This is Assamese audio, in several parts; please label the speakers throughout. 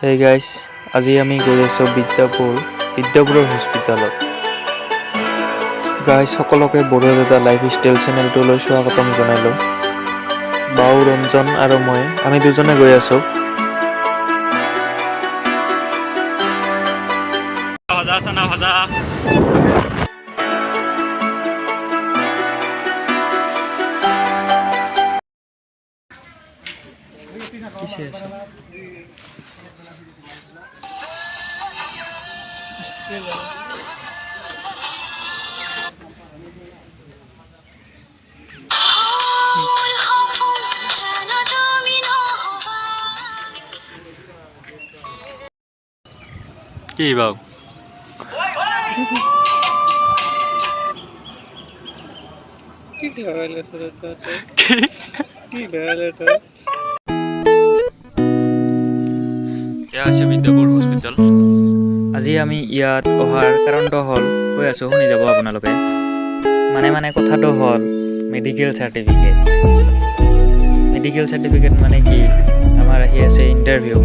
Speaker 1: হে গাইছ, আজি আমি গৈ আছোঁ বিদ্যাপুৰৰ হস্পিটেলত। গাইছ, সকলোকে বৰুৱা দাদা লাইফ ষ্টাইল চেনেলটোলৈ স্বাগতম জনালোঁ। বাউ ৰঞ্জন আৰু মই, আমি দুজনে গৈ আছোঁ।
Speaker 2: ভাজা, চানা ভাজা।
Speaker 1: কি চাই আছ?
Speaker 2: কি বাউ?
Speaker 3: কি লাগাইলে তোরা তাতে? কি লাগাইলে তোরা?
Speaker 2: এয়া হৈছে বিদ্যাপুৰ হস্পিটেল।
Speaker 1: আজি আমি ইয়াত অহাৰ কাৰণটো হ'ল, কৈ আছোঁ, শুনি যাব আপোনালোকে। মানে কথাটো হ'ল মেডিকেল চাৰ্টিফিকেট। মেডিকেল চাৰ্টিফিকেট মানে কি, আমাৰ আহি আছে ইণ্টাৰভিউ।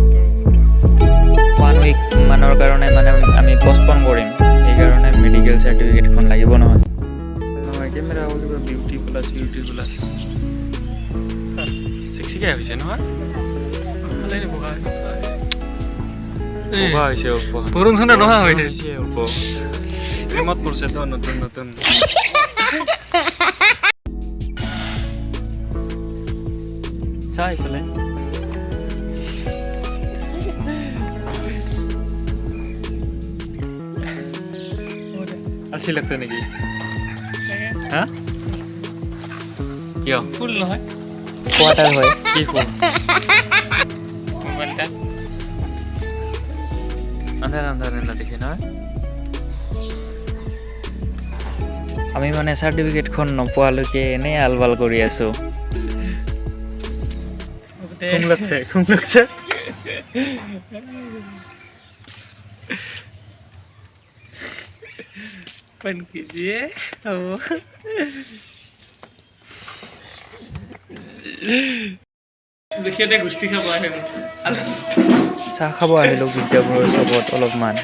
Speaker 1: ওৱান উইক মানৰ কাৰণে মানে আমি পষ্টপন কৰিম, সেইকাৰণে মেডিকেল চাৰ্টিফিকেটখন লাগিব নহয়।
Speaker 2: নহয়, কেমেৰা কিবা বিউটি প্লাছ, বিউটি প্লাছ চিকচিকাই হৈছে নহয়।
Speaker 3: বগা।
Speaker 2: বগা হৈছে অল্প।
Speaker 3: বৰুণ চন্দ্ৰ নহা হৈছে।
Speaker 2: হৈছে অল্প, প্ৰেমত পৰিছে তো নতুন নতুন।
Speaker 1: চা ইফালে।
Speaker 2: আলচি লাগছে নেকি? হা, কিয়?
Speaker 3: ফুল নহয়।
Speaker 1: কোৱাৰ্টাৰ হয়।
Speaker 2: কি ফুল?
Speaker 3: মোবাইলটা।
Speaker 2: আন্ধাৰ আন্ধাৰ না দেখি নহয়।
Speaker 1: আমি মানে চাৰ্টিফিকেটখন নোপোৱালৈকে এনেই আলবাল কৰি আছোঁ।
Speaker 2: ঘুম লাগছে, ঘুম লাগছে।
Speaker 3: পান कीजिए হ'ব। সিহঁতে গুষ্টি খাব আহিলো।
Speaker 1: চাহ খাব আহিলোঁ বিদ্যাপুৰৰ চবত অলপমান।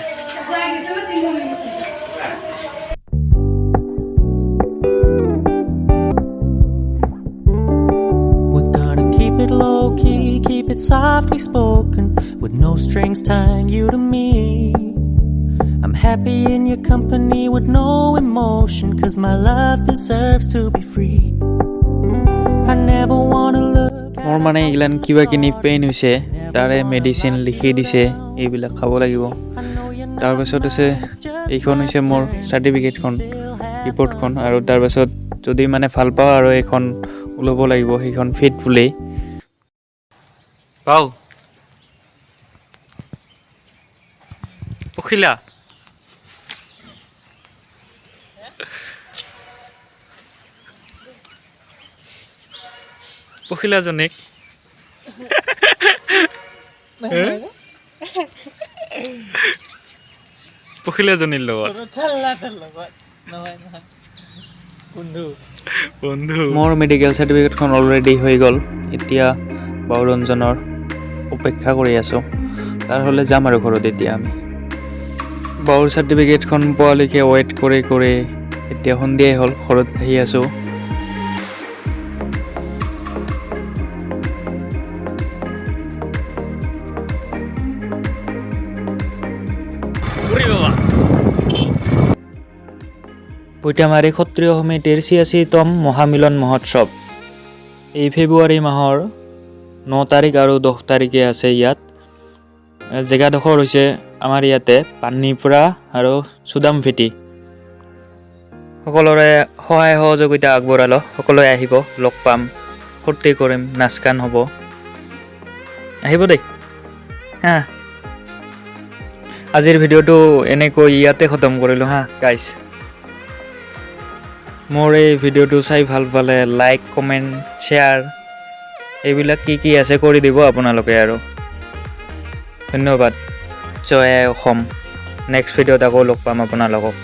Speaker 4: We're gonna keep it low key, keep it softly spoken, with no strings tying you to me. I'm happy in your company with no emotion, 'cause my love deserves to be free. I never wanna look.
Speaker 1: মোৰ মানে এইগিলান কিবা কিনি পেইন হৈছে, তাৰে মেডিচিন লিখি দিছে, এইবিলাক খাব লাগিব। তাৰপাছত আছে, এইখন হৈছে মোৰ চাৰ্টিফিকেটখন, ৰিপৰ্টখন। আৰু তাৰপাছত যদি মানে ভাল পাওঁ আৰু এইখন ওলাব লাগিব, সেইখন ফিট বুলি।
Speaker 2: বাউ, পখিলা। পখিলাজনীক। পখিলাজনীৰ লগত।
Speaker 3: নহয় নহয়, বন্ধু।
Speaker 2: বন্ধু।
Speaker 1: মোৰ মেডিকেল চাৰ্টিফিকেটখন অলৰেডি হৈ গ'ল। এতিয়া বাউৰঞ্জনৰ অপেক্ষা কৰি আছোঁ, তাৰ হ'লে যাম আৰু ঘৰত। এতিয়া আমি বাউৰ চাৰ্টিফিকেটখন পোৱালৈকে ৱেইট কৰি কৰি এতিয়া সন্ধিয়াই হ'ল, ঘৰত আহি আছোঁ।
Speaker 2: উৰি বাবা।
Speaker 1: পইতামাৰী ক্ষত্ৰিয় সমিতিৰ 86তম মহামিলন মহোৎসৱ এই ফেব্ৰুৱাৰী মাহৰ 9 তাৰিখ আৰু 10 তাৰিখে আছে ইয়াত। জেগাডোখৰ হৈছে আমাৰ ইয়াতে পানীপুৰা আৰু চুদামফেটি। সকলোৰে সহায় সহযোগিতা আগবঢ়ালোঁ। সকলোৱে আহিব, লগ পাম, ফূৰ্তি কৰিম, নাচ গান হ'ব। আহিব দেই। হা, আজিৰ ভিডিঅ'টো এনেকৈ ইয়াতে খতম কৰিলোঁ। হা গাইছ, মোৰ এই ভিডিঅ'টো চাই ভাল পালে লাইক, কমেণ্ট, শ্বেয়াৰ, এইবিলাক কি কি আছে কৰি দিব আপোনালোকে আৰু। ধন্যবাদ। জয় আই অসম। নেক্সট ভিডিঅ'ত আকৌ লগ পাম আপোনালোকক।